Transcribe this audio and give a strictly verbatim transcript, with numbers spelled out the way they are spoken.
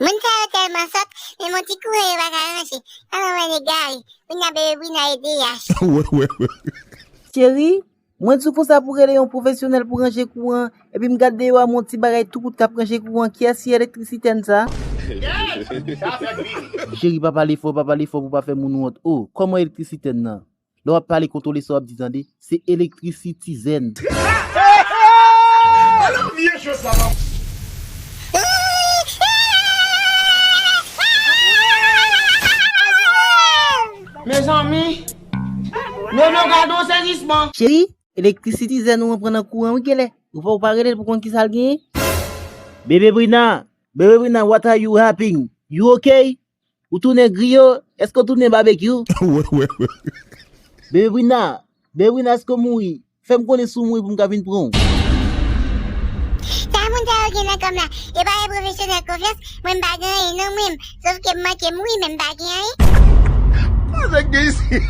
Moun sa yo tèlman sòt, menm yon ti kouran yo pa ka ranje. Alò, mwen egare. Kounye a, bebe Brina e D H. Wè, wè, wè. Cheri, mwen di w konsa pou rele yon pwofesyonèl pou ranje kouran, epi m gade deyò a, yon ti bagay tou kout k ap ranje kouran. Kiyès ki elektrisitèn sa? Cheri, pa pale fò, pa pale fò pou pa fè moun wont. O, kòman elektrisitèn nan? Lè w ap pale, kontwole sa w ap di, tande. Se elektrisitizèn. Mezanmi, Nono, gade yon sezisman. Cheri, elektrisitizèn ou an pran nan kouran wi, genlè. Ou pa, ou pa rele l pou konn kisa l genyen? Bebe Brina, bebe Brina, what are you happening? You okay? Ou tounen griyo? Èske w tounen babekyou? Wè, wè, wè. Bebe Brina, bebe Brina, èske w mouri? Fè m konnen si w mouri pou m ka vin pran w. Sa moun sa yo gen nan kò m la? Yo pa gen pwofesyonèl konfyans, mwen m pa gen anyen non mwen. Sòf ke m manke mouri, men m pa gen anyen. Kòman sa k gen isi?